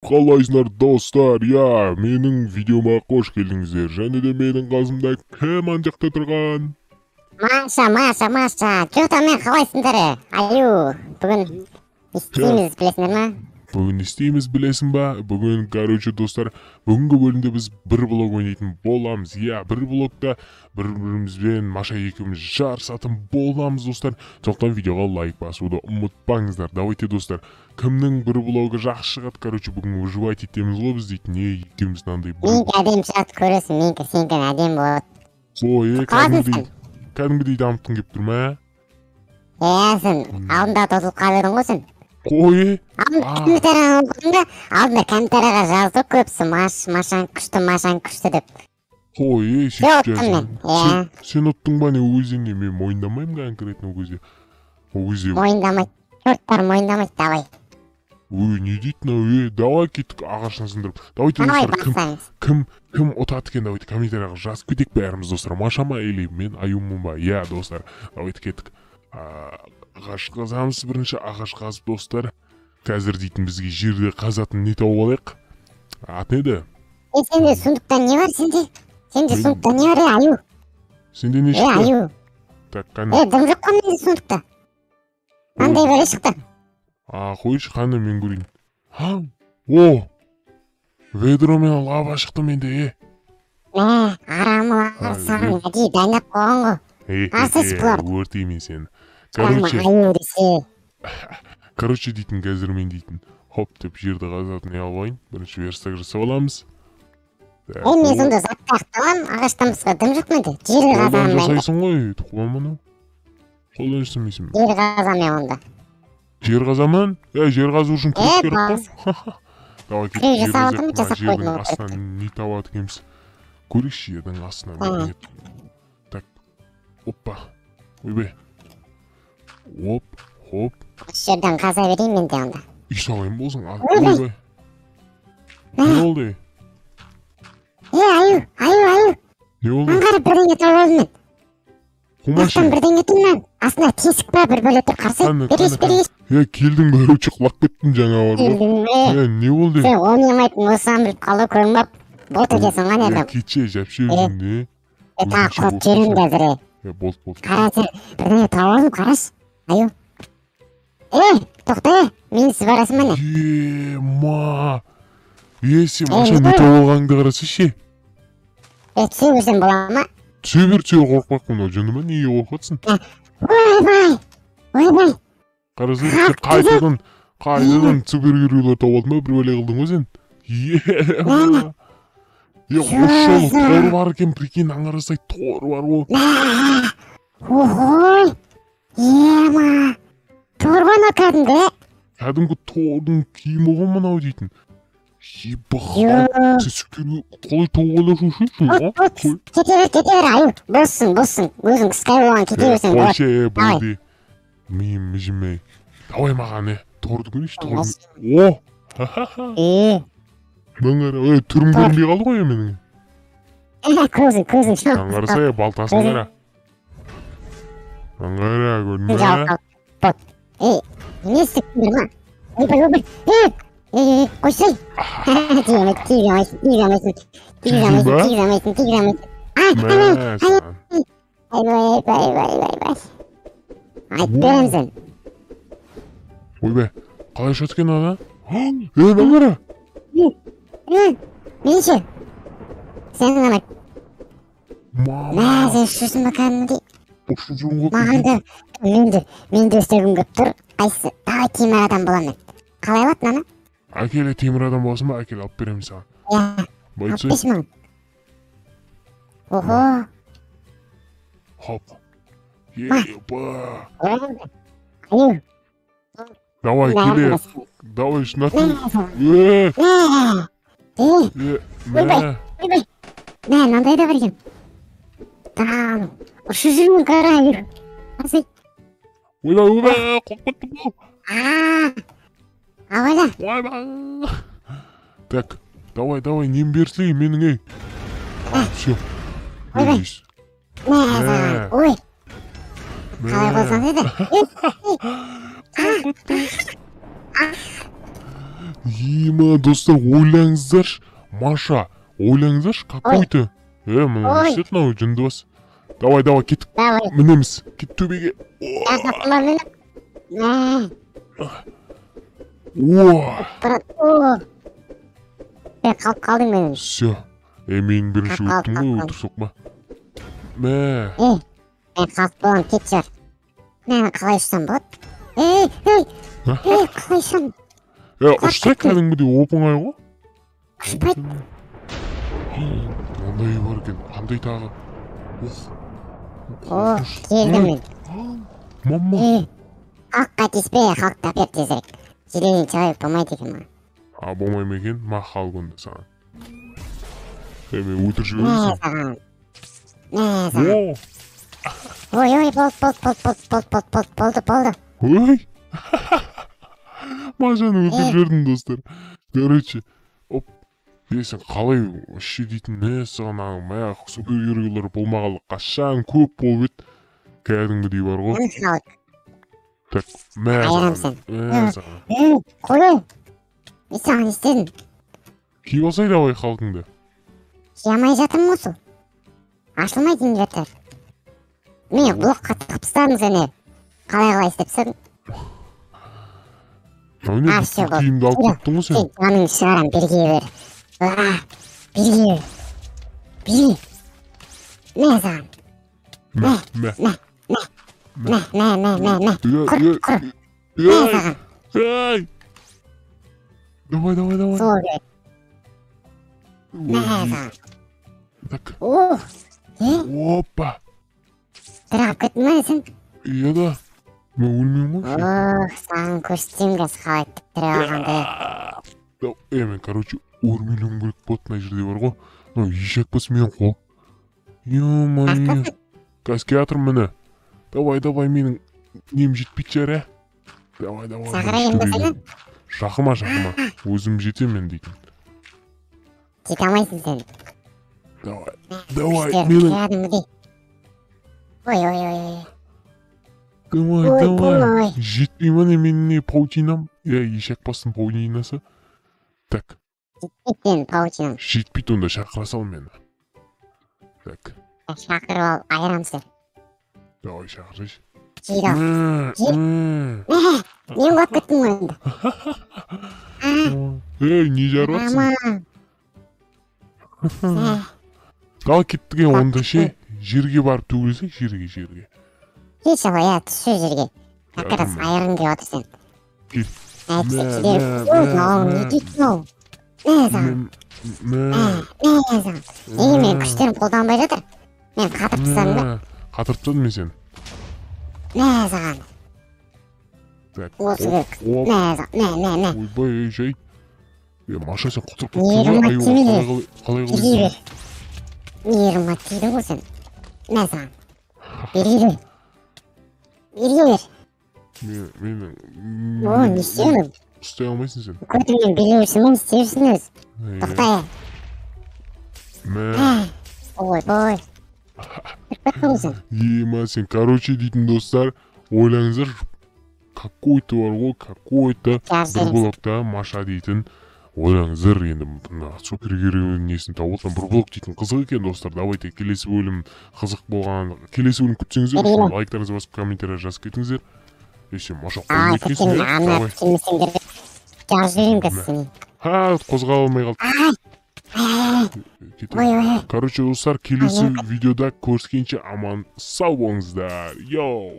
Қалайсыңдар, достар? Я, менің видеома қош келдіңіздер. Және де менің қасымда кім ана жақта тұрған? Маша, Маша, Маша. Чё там, мен қалайсыңдар? Аю, бүгін не істейміз, білесіңдер ма? Бүгін не істейміз, білесің ба? Бүгін, короче, достар, бүгінгі бөлімде біз бір блок ойнайтын боламыз. Иә, бір блокта бір-бірімізбен Маша екеуміз жарысатын боламыз, достар. Сондықтан видеоға лайк басуды ұмытпаңыздар. Давайте, достар, кімнің бір блогы жақсы шығады, короче, бүгін выживать етеміз ғой біз дейтін. Не, екеуміз мынандай бір Менікі әдемі шығады, көресің, менікі сенікі әдемі болады. Ой, Қаласың кәдімгідей, сен? кәдімгідей дамытқың келіп тұр ма? Иә, сен алдында тосылып қалып едің ғой сен. Қой. Алдында комментарияны оқыдың да, алдында комментарияға жазды көбісі, Машаң күшті, Машаң күшті деп. Қой, Мен сөйтіп ұттым жаздың. мен, иә. Сен ұттың ба не ол кезде не? Мен мойындамаймын конкретно ол кезде. Ол кезде Мойындамайды. Төрттар мойындамайды, давай. Ой, не дейді мынау, е, давай кеттік ағашын сындырып. Давайте, Давай достар, кім, бастаймыз. кім ұтады екен, давайте комментарияға жазып кетейік бәріміз, достар. Маша ма или мен Аюмын ба? Иә, достар, давайте кеттік. Ағаш қазамыз бірінші, ағаш қазып, достар. Қазір дейтін бізге жерде қазатын не тауып алайық? Аты не еді? Е, сенде сундукта не бар сенде? Сенде сундукта не бар, е, Аю? Сенде не Е, шықты? Аю. Так, қане. Е, дым жоқ қой менде сундукта. Қандай бәле шықты? А, қойшы, қане мен көрейін. Ха? О! Ведро мен лава шықты менде, е. Мә, арамылар Ай, саған әдейі дайындап қойған ғой. Е, Асыз е, бұлар. өртеймін сені. Арама, Короче, Аю десе. короче дейтін қазір мен дейтін. Хоп деп жерді қазатын не алайын. Бірінші верстак жасап аламыз. Так, Е, мен о, сонда затты ақталамын, ағаштан басқа дым жоқ менде. Жер қолдан қазамын мен. жасайсың ғой, қуа мынау. Қолдан жасамайсың ба? Жер қазамын мен онда. Жер қазамын? Е, жер қазу үшін күрек Е, керек қой. бас. Давай кеттік, Күрек жер жасап қазайық. жатырмын, Мына жасап жердің қойдым ол астынан не табады екенбіз. Көрейікші жердің астынан бірдеңе. Так, опа. Ойбай. Оп, хоп. Осы жерден қаза берейін мен де онда. Үй салайын болсаң, а, Ойбай. ойбай. Не болды? Е, Аю, Аю, Аю. Не болды? Маған қара, бірдеңе тауып алдым мен. Қумашы. Астынан бірдеңе тұр мынаның. Астында тесік па бір бөле тұр, қарасай. Қане, Берейінші, қане, берейінші. Е, келдің, короче, құлап кеттім жаңа бар ғой. Келдің бе? Е, не болды? Сен ойнамайтын болсаң біліп қалу көрінбеп, бот екенсің ғой Е, неде. кетші, жапшы өзіңді, е. Е, тағы Өзіңше қуып болып жіберемін кетші. қазір, е. Е, болды, болды. Қара, сен бірдеңе тауып алдым, қарашы. Аю. Е, тоқта, е, менсіз барасың ба не? Е, ма. Е, сен Е, Маша не не болды? тауып алғаныңды қарасайшы. Е, түсе берсем бола ма? Түсе бер, түсе бер, қорықпай ақ қой, мынау жынды ма, неге қорқып? Ойбай, ойбай. Қарасай, сен қайтадан, қайтадан супергеройлар тауып алдың ба, бір бәле қылдың ғой сен. Е, ма. Е, осы жолы тор бар екен, прикинь, аңға қарасай, тор бар ғой. Мә, охой, ема, тор ғой мынау кәдімгі, е? Кәдімгі тордың киімі ғой мынау дейтін. Ебах, Йо. сен супер қалай тауып аласың сен, а? От, от, кете бер, кете бер, Аю, боссың, боссың, өзің қысқа болған, кете берсең болады. Қойшы, е, Давай. болды. Миым міжімей. Давай маған, е, торды көрейінші, торды. О! Ха-ха-ха. Е, Мына қара, е, түрім Тор. көрінбей қалды ғой е менің. көзің, көзің Мына қарасай, балтасын қара. Мына қара, көрдің бе? жауап қалды. Бот. Ей, не істеп тұрсың ма? Ойбай, ойбай, е, е, е, қойсай. Тиге алмайсың, тиге алмайсың, тиге алмайсың, тиге алмайсың, Тигізейін ба? тиге алмайсың, тиге алмайсың. Ай, ай, Мә, саған. айбай, айбай, айбай, айбай. Айтып беремін сен. Ойбай, қалай ұшады екен ана? Е, мына қара. Е, мен ше? Сен ана, мә, Мама, сен ұшырсың ба кәдімгідей? ұшып жүрмін ғой. Маған да, мен де істегім келіп тұр. Қайсысы? Давай темір адам боламын мен. Қалай алады мынаны? Әкеле, темір адам боласың ба? Әкел, алып беремін саған. Иә, алып Бойцы, берші маған. Охо. хоп. Еба. Аю. Давай, келе. Давай, шынатын. Е, Мә. Е, е, мә. Ойбай. Ойбай. Мә, мынандай да бар екен. Да, ұшып жүрмін, қара, Аю. Қарасай. Ойбай, ойбай, қорқып кеттім ғой. А, абайла. Ойбай. Так, давай, давай, нем берсей менің, ей. А, все. Ойбай. Мә, Мә. саған. Ой, қалай Мә. болсаң еді. Е, Қорқып кеттім. Ема, достар, ойлаңыздаршы. Маша, ойлаңыздаршы, какой-то. Мына не істеді мынау, жынды бас. Давай, давай, кеттік. Давай. Мінеміз. Кет төбеге. Мә. О! Брат, о. Мен қалып қалдым мен. Все. Мен бірінші Қалып өттім ғой, қалдым. Өтір соқма. Мә. Мен қалып боламын, кет жар. Мен қалай ұшсам болады? Ей, ей, ей, қалай ұшамын? Ұшса кәдімгідей оп-оңай ғой. Ұшпайды. Мындай бар екен, қандай тағы? Ох. О, келдім мен. Мама. Халыққа тиіспе, халыққа бер тезірек. Зеленый человек болмайды екен маған. А, болмай ма екен? Ма, халық онда саған. Мен өтірік Мә жібересің. саған. Мә саған. О! Ой, ой, болды, болды, болды, болды, болды, болды, болды, болды, болды. Ой! Машаны өтірік жібердім, достар. Короче, оп. Сен қалай вообще дейтін, мә саған, мә, супергеройлар болмағалы қашан көп болып еді. Кәдімгідей бар ғой. Міне халық. Так, мә Айырам саған, сен. мә саған. Қой. Мен саған не істедім? Киіп алсай давай халқыңды. Кие алмай жатырмын ғой сол. Ашылмайды инвентарь. Мен блокқа тығып тастадым сені. Қалай-қалай істеп тастадым? Мынау не, А, бүткіл всё, болды. киімді алып кеттің ғой сен. Сен жаныңды шығарам, берге бер. Берге бер. Берге. Мә саған. Мә, мә. Мә, мә, мә, мә, мә, мә, мә. Ей, Құр, ей, құр. Мә ей, саған. ей. Давай, давай, давай. Сол керек. Мә Ой, саған. Так, О, опа. Тірі қалып кеттің ба сен? Иә да. Мен өлмеймін ғой. Ох, саған көрсетемін қазір қалай тірі қалғанды. Мен, короче, өрмелеуім керек болады мына жерде бар ғой. Мынау ешек бас менің қол. Ё-моё. Қазір келатырмын міне. Давай, давай, менің нем жетпейтін шығар, ә? Давай, давай. Шақырайын ба сені? Шақырма, шақырма. Өзім жетемін мен дейтін. Жете алмайсың сен. Давай, давай, Күштер менің. Кәдімгідей. Ой, ой, ой, ой. Давай, Ой, давай. ой. Жетпей ма не менің не паутинам? Е, ешек бастың паутинасы. Так, Жетпейді сенің паутинаң. жетпейді онда, шақыра сал мені. Так, Шақырып алып айырам сені. давай шақырсайшы. Жейді ал. Мә, Жеп. мә. Мә, мен құлап кеттім ғой енді. Ей, не жарып жатсың? Мама. Мә, Ал кеттік, онда ше, жерге барып төбелесейік, жерге, жерге. Кеш ал, иә, түсші жерге. Как раз Мә. айырғың келіп отыр сен. Кел. Әйтпесе Мә, кедергі. мә, Ой, мә, мынау мә. не дейтін ол? Мә саған, Мә, мә, мә саған. Неге менің күштерім қолданбай жатыр? Мен қатырып тастадым ба? мә. Қатырып тастадым мен сені. Мә саған. Так, Осы оп, керек. оп. Мә саған, мә, мә, мә. Ойбай, ей, жай. Маша, сен құтырып кеттің Мейірім ғой, аюға тимейді. қалай қалай Берге қалай бер. Мейірім тидің ғой сен. Мә саған. Берге бер. Берге бер. Мен, менің... О, не істедің? Ұстай алмайсың сен. Көтіңмен билеуші ме, не істеушің өзі? Тоқта, Мә, е. Ойбой. Кіріп кеттің ғой сен. ема сен, короче, дейтін достар, ойлаңыздар, какой-то бар ғой, какой-то Жазып бір жібереміз. блокта Маша дейтін, ойлаңыздар, енді мына супергерой несін тауып отырмын, бір блок дейтін қызық екен, достар. Давайте келесі бөлім қызық болған, келесі бөлім күтсеңіздер, Әрине. лайктарыңызды басып, комментарий жазып кетіңіздер. Сен Маша Ай, қолыңды екенсің, көптен иә? ана Давай. келмесеңдер жазып жіберемін қазір сені. Ха, қозғала алмай қалды. Ай, ай, Кетемін. ой, ой. Короче, достар, келесі видеода көріскенше аман сау болыңыздар. Йоу!